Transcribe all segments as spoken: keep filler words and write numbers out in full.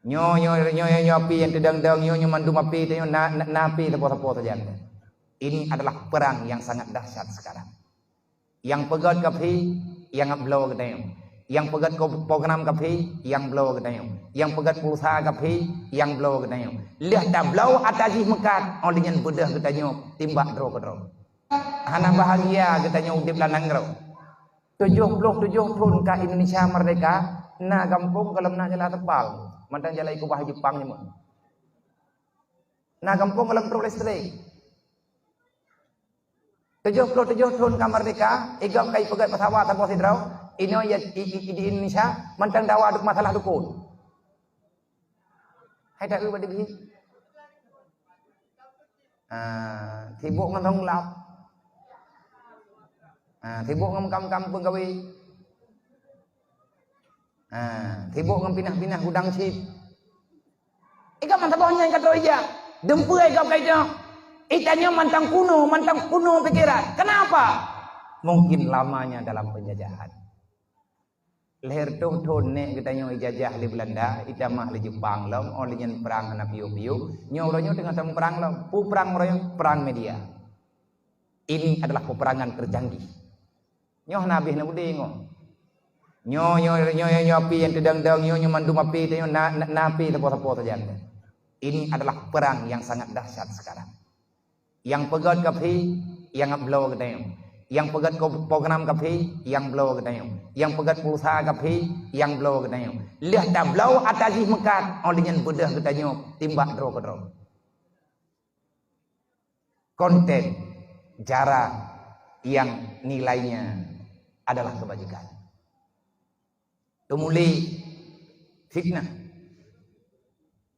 Nyoe, nyoe, nyoe, nyoe, nyoe api nyang teudong-dong, nyoe, nyoe mandum api, nyoe na, na, na api sapo-sapo sajan. Ini adalah perang yang sangat dahsyat sekarang. Nyang peugét kafé, nyang bloe geutanyoe. Nyang peugét ko-, program kafé, nyang bloe geutanyoe. Nyang peugét pulsa kafé, nyang bloe geutanyoe. Lheueh tabloe ata jih meukat, óh lheueh nyan beudôh geutanyoe timbak droe keudroe. Hana bahagia geutanyoe udeb lam nanggroe. Tujoh ploh tujoh thon ka Indonesia merdeka, na gampông gohlom na jalan aspal, mantong jalan ikeubah Jepang nyoe. Na gampông gohlom trok listrik. Tujoh ploh tujoh thon ka merdeka, i gob ka ipeugét pesawat saboh sidroe, inoe ya, i, i, i di Indonesia, mantong dawa duk masalah dukon. Hai tak bak dibri? Ah, sibuk ngon thong lap. Ah, sibuk ngon kam-kam peugawé. Ah, sibuk ngon pinah-pinah gudang chip. Igob mantong boh nyan ka troh ija. Dum peue igob ka ija. Itanyoe mantong kuno, mantong kuno pikiran. Kenapa? Mungkin lamanya dalam penjajahan. Lhèe reutôh thon nèk geutanyoe ijajah lé Beulanda, itamah lé Jeupang lom, óh lheueh nyan prang hana piôh-piôh. Nyoe uroe nyoe teungoh tameuprang lom. Peue prang uroe nyoe? Prang media. Ini adalah peperangan tercanggih. Nyoe hana habéh na udeb nyoe. Nyoe, nyoe, nyoe, nyoe, nyoe api nyang teudong-dong, nyoe, nyoe mandum api, nyoe na, na, na api sapo-sapo sajan. Ini adalah perang yang sangat dahsyat sekarang. Nyang peugét kafé, nyang bloe geutanyoe. Nyang peugét ko-, program kafé, nyang bloe geutanyoe. Nyang peugét pulsa kafé, nyang bloe geutanyoe. Lheueh tabloe ata jih meukat, óh lheueh nyan beudôh geutanyoe timbak droe keudroe. Konten, cara yang nilainya adalah kebajikan. Teumuléh fitnah.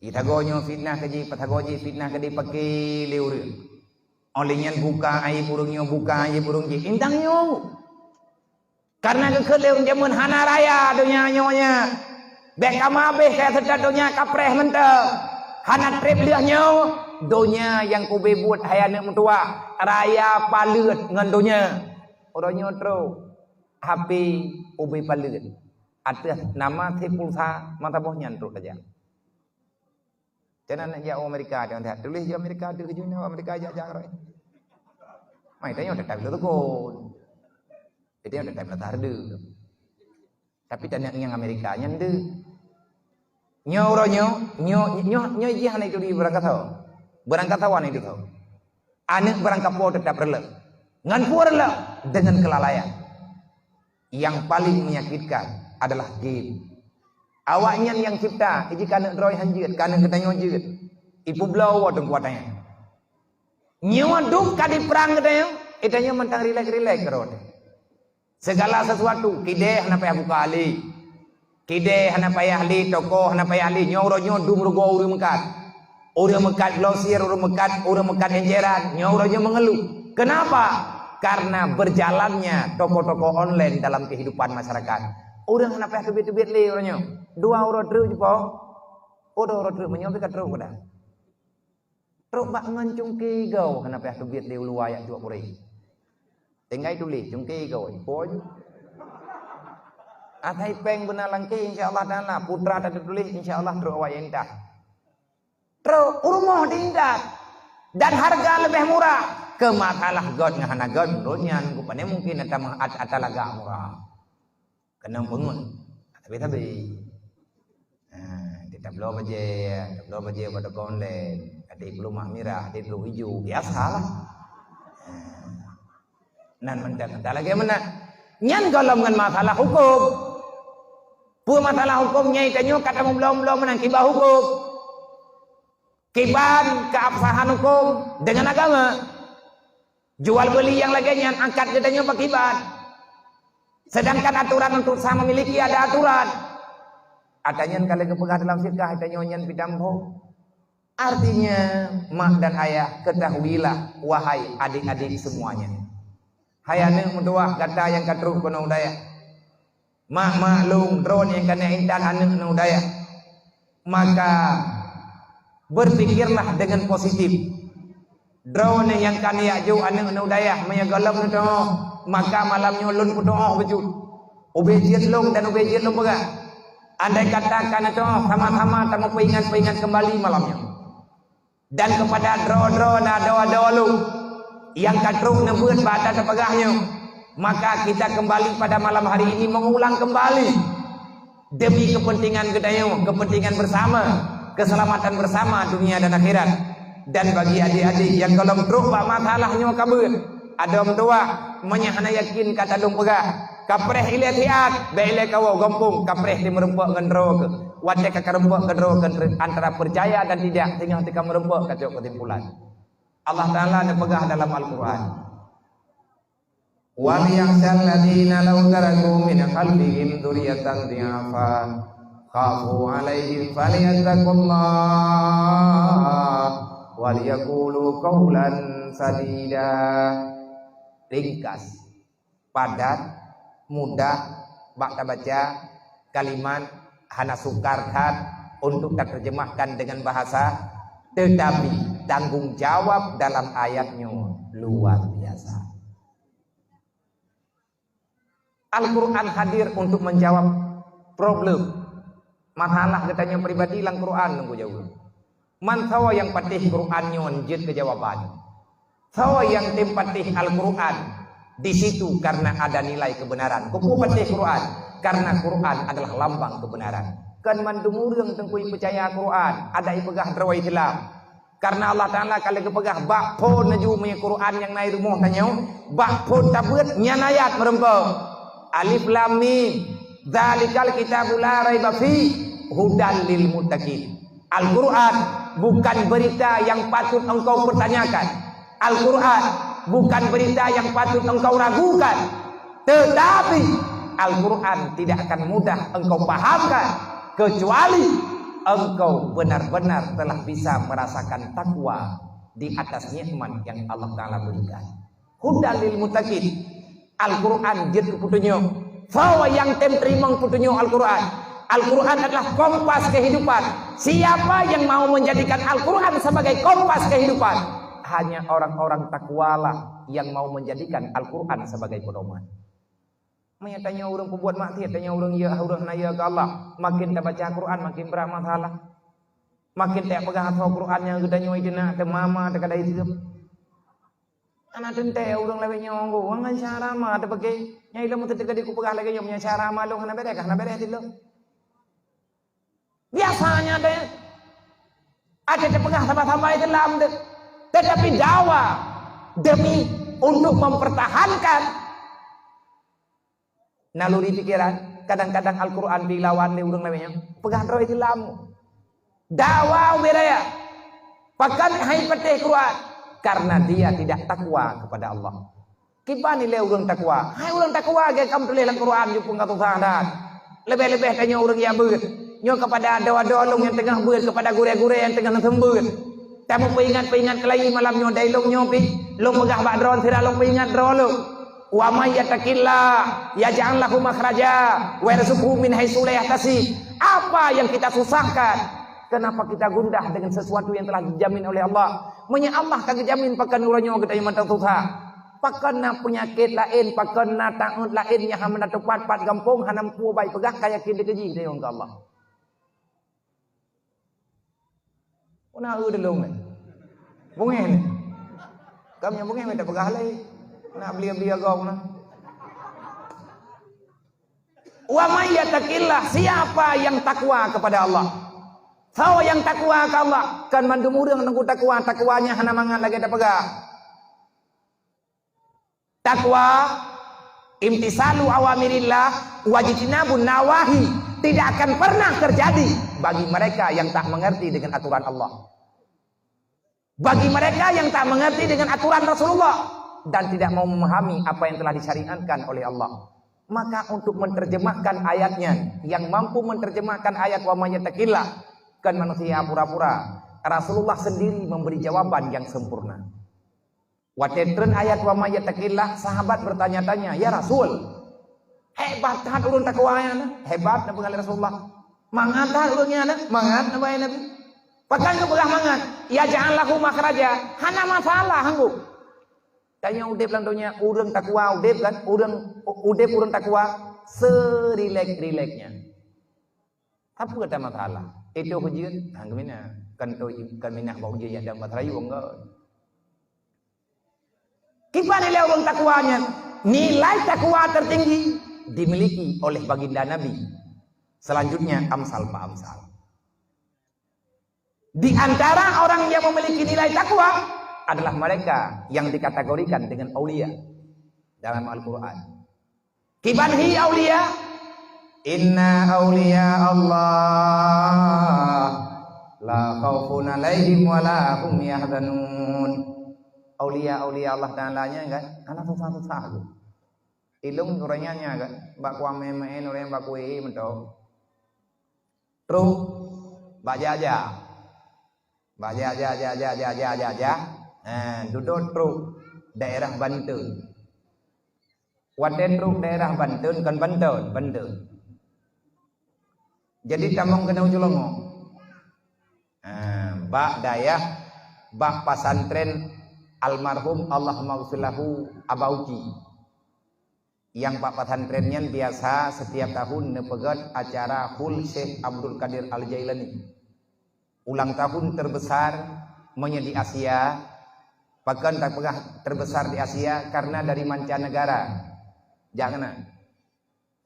Jitagoe nyoe fitnah keu jih, patagoe jih fitnah keu jih, paké lé ureueng. Óh lheueh nyan buka aib ureueng nyoe, buka aib ureueng jih. Intang nyoe. Karena geukheun lé ureueng jameun hana raya donya nyoe nyan. Bèk ka meuhabéh keu seutôt donya kapreh mantong. Hana trép lheueh nyoe, donya nyang kubé buet hai aneuk meutuwah, raya paleuet ngon donya. Uroe nyoe trok. H P ubé paleuet. Ateueh nama si pulsa mata boh nyan trok tajak. Keunan jak u Amerika, dia tuléh di Amerika, di keujeueng Amerika jak-jak rot. Mai tanyoe teutap lé teukon. Jadi ada time harde. Tapi tanyong nyang Amerika nyan deuh. Nyoe uroe nyoe, nyoe, nyoe, nyoe jih hana itu di barangkasoe. Barangkasoe hana itu tho. Aneuk barangkasoe teutap reuloh. Ngon peue reuloh? Dengan kelalaian. Yang paling menyakitkan adalah game. Awaknyan nyang cipta, iji keuneuk droe han jeuet, keuneuk geutanyoe jeuet. Ipeubloe woe teungku watée nyan. Nyoe dum ka diprang geutanyoe, geutanyoe mantong rilek-rilek keudroe. Segala sesuatu, kidée hana payah buka lé. Kidée hana payah lé, toko hana payah lé. Nyoe uroe nyoe dum rugoe ureuëng meukat. Ureuëng meukat Glosir, ureuëng meukat, ureuëng meukat Enceran. Nyoe uroe nyoe mengeluh. Kenapa? Karena berjalannya toko-toko online dalam kehidupan masyarakat. Ureuëng hana payah teubiet-teubiet lé uroe nyoe. Dua uroe treuk jipo. Oh, dua uroe treuk meunyoe pih ka treuk dah. Trok bak ngon cungké goe hana payah teubiet lé uluwa jak tuek purée. Tinggai tuléh cungké goe, po ju. Asai péng beuna langké, insya Allah taala, putra tateutuléh, insya Allah trok awak intat. Trok u rumoh diintat. Dan harga leubeh murah. Keu masalah göt ngon hana göt, meunurot nyan, rupanya mungkin ata, ata lagak murah. Keunong peungeut. Tapi-tapi. Ha, kita bloe bajée, bloe bajée pada online. Ada peulumah mirah, ada peulumah ijo. Biasalah. Ha. Nan mantong, mantong lagée meunan. Nyan gohlom ngon masalah huköm. Peue masalah huköm nyang tanyoe ka tameublom-blom meunan kiban huköm. Kiban keabsahan huköm dengan agama. Jual beli nyang lagée nyan angkat geutanyoe pakiban. Sedangkan aturan untuk sah memiliki ada aturan. Ata nyan ka lheueh geupeugah dalam fikah, tanyoe nyan pih tamphom. Artinya, mak dan ayah, ketahuilah, wahai adik-adik semuanya. Hai aneuk meutuwah gata nyang ka trok keunoe u dayah. Mak-mak lôn, droeneuh nyang ka neuintat aneuk neuh u dayah, maka berpikirlah dengan positif. Droeneuh nyang ka neujak jok aneuk neuh u dayah, meunyoe gohlom neutuoh, maka malam nyoe lôn peutuoh bacut. Ubé jeuet lôn dan ubé jeuet lôn peugah, Andai kata ka na toh sama-sama tameupeuingat-peuingat kembali malam nyoe. Dan kepada droe-droe na droe-droe lôn nyang ka trok neubeuet bak ata teupeugah nyoe, maka kita kembali pada malam hari ini mengulang kembali demi kepentingan geutanyoe, kepentingan bersama, keselamatan bersama dunia dan akhirat. Dan bagi adik-adik nyang gohlom trok bak masalah nyoe ka beuet, adoe meudoa, meunyoe hana yakin ka talôn peugah, kapreh ilée siat, bèk ilée kawoe gampông, kapreh teumeureumpok ngon droe keuh. Watèe ka kareupok keudroe antara percaya dan tidak, singoh teuka meureumpok kacok keusimpulan. Allah Taala neupeugah dalam Al-Quran, "Wal yakhsyal ladzina law taraku min khalfihim dzurriyyatan dhi'afa khafu 'alaihim falyattaqullah wal yaqulu qaulan sadida." Ringkas, padat, mudah bak tabaca, kalimat hana sukar that untuk taterjemahkan dengan bahasa, tetapi tanggung jawab dalam ayat nyoe luar biasa. Al-Quran hadir untuk menjawab problem, masalah geutanyoe pribadi lam Quran nunggu jawab. Man sawa nyang patéh Quran nyoe jeuet keu jawaban. Sawa nyang tem patéh Al-Quran di situ karena ada nilai kebenaran. Keupeue patéh Quran? Karena Quran adalah lambang kebenaran. Kan mandum ureuëng teungku peucaya Quran, ada ipeugah droe Islam. Karena Allah Taala ka lheueh geupeugah bak phon laju meunyoe Quran nyang na i rumoh tanyoe, bak phon tabeuet nyan ayat meureumpok. Alif Lam Mim. Dzalikal kitabu la raiba fi, hudan lil muttaqin. Al-Quran bukan berita yang patut engkau pertanyakan. Al-Quran bukan berita yang patut engkau ragukan. Tetapi Al-Quran tidak akan mudah engkau pahamkan kecuali engkau benar-benar telah bisa merasakan takwa di atas nikmat yang Allah Taala berikan. Hudan lil muttaqin. Al-Quran jeuet keu peutunyok. Soe nyang tem teurimong peutunyok Al-Quran? Al-Quran adalah kompas kehidupan. Siapa yang mau menjadikan Al-Quran sebagai kompas kehidupan? Hanya orang-orang takwalah yang mau menjadikan Al-Quran sebagai pedoman. Meunyoe tanyoe ureuëng peubuet maksiat, tanyoe ureuëng ya, ureuëng hana ya keu Allah, makin tabaca Quran makin brat masalah. Makin tapeugah asoe Quran nyang geutanyoe deunak teumama teuka dai seueb. Hana teuntée ureuëng lawét nyoe ngon syara ma teupeugah. Nyang ilom teuka di kupeugah lagée nyoe, nyang syara ma lôn hana bereh ka hana bereh di lôn. Biasanya deh, ada teupeugah sama-sama Islam deh. Tetapi dawa demi untuk mempertahankan naluri pikiran, kadang-kadang Al-Quran dilawan lé ureuëng laén nyan. Peugah droe Islam. Dawa ubé raya. Pakon hai patéh Quran? Karena dia tidak takwa kepada Allah. Kiban ilée ureuëng takwa? Hai ureuëng takwa gét kam tuléh lam Quran jupung ka susah that. Leubeh-leubeh tanyoe ureuëng nyang beuet. Nyoe kepada adoe-adoe lôn nyang teungoh beuet, kepada gurée-gurée nyang teungoh neuseumbeuet. Tameupeuingat-peuingat keulayi malam nyoe dai lôn nyoe pih. Lôn peugah bak droe sira lôn peuingat droe lôn. Wa may yattaqillah yaj'al lahu makhraja wa yarzuqhu min haitsu la yahtasib. Apa yang kita susahkan? Kenapa kita gundah dengan sesuatu yang telah dijamin oleh Allah? Meunyoe Allah ka geujamin pakon uroe nyoe geutanyoe mantong susah. Pakon na peunyakét laén, pakon na taát laén nyang hana teupat pat gampông hana meupeue bai peugah ka yakin dikeujih geutanyoe keu Allah. Una eu deulong lé. Bungéh ni. Kamu nyang bungéh minta peugah lé. Nak beli-beli agam na. Wa may yattaqillah, siapa yang takwa kepada Allah? Soe nyang takwa keu Allah? Kan mandum ureuëng nunggu takwa, takwanya hana mangat lagée tapeugah. Takwa, imtisalu awamirillah, wajtinabun nawahi, tidak akan pernah terjadi bagi mereka yang tak mengerti dengan aturan Allah. Bagi mereka yang tak mengerti dengan aturan Rasulullah dan tidak mau memahami apa yang telah disyariatkan oleh Allah, maka untuk menerjemahkan ayatnya, yang mampu menerjemahkan ayat wa may yattaqillah, kan manusia pura-pura. Rasulullah sendiri memberi jawaban yang sempurna. Watée treun ayat wa may yattaqillah, sahabat bertanya-tanya, "Ya Rasul, hebat that ureuëng takwa nyan?" Hebat na peugah lé Rasulullah. "Mangat that ureuëng nyan?" Mangat na peugah Nabi. Pakon geupeugah mangat? "Yaj'al lahu makhraja." Hana masalah anggô. Tanyoe udeb lam donya, ureuëng takwa udeb kan? Ureuëng udeb ureuëng takwa serilek-rileknya. Apa kata masalah? Itu hujan, ha, kemina. Kan tu, kan minah bak hujan yang ada masalah, yuk, enggak. Kiban nilai orang takwa nyan? Nilai takwa tertinggi dimiliki oleh baginda Nabi. Selanjutnya, amsal fa amsal. Di antara orang yang memiliki nilai takwa adalah mereka yang dikategorikan dengan aulia dalam Al-Quran. Kiban hi aulia? Inna aulia Allah la khaufun alaihim wa la hum yahzanun. Aulia-aulia Allah Ta'ala nyan kan, hana susah-susah tu. Ilong ureueng nyan kan, bak kuah meu'en-meu'en, ureueng bak kueh meuntong. Trok bak Jaja. Bak Jaja, Jaja, Jaja, Jaja. Ha, dudoe trok daerah Banten. Watèe trok daerah Banten, kon Banten, Banten. Jadi tamong keunoe Cilongok. Ha, bak dayah, bak pesantren almarhum Allahumma ghfir lahu Abauci. Nyang bak pesantren nyan biasa setiap tahun neupeugèt acara Haul Syekh Abdul Qadir Al-Jailani. Ulang tahun terbesar meunyo di Asia, pakon tapeugah terbesar di Asia, karena dari mancanegara. Jak keunan.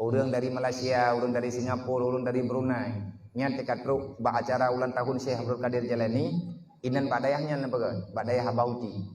Ureueng dari Malaysia, ureueng dari Singapura, ureueng dari Brunei. Nyan teuka trok bak acara ulang tahun Syekh Abdul Qadir Jailani, inan bak dayah nyan neupeugah, bak dayah Abauci.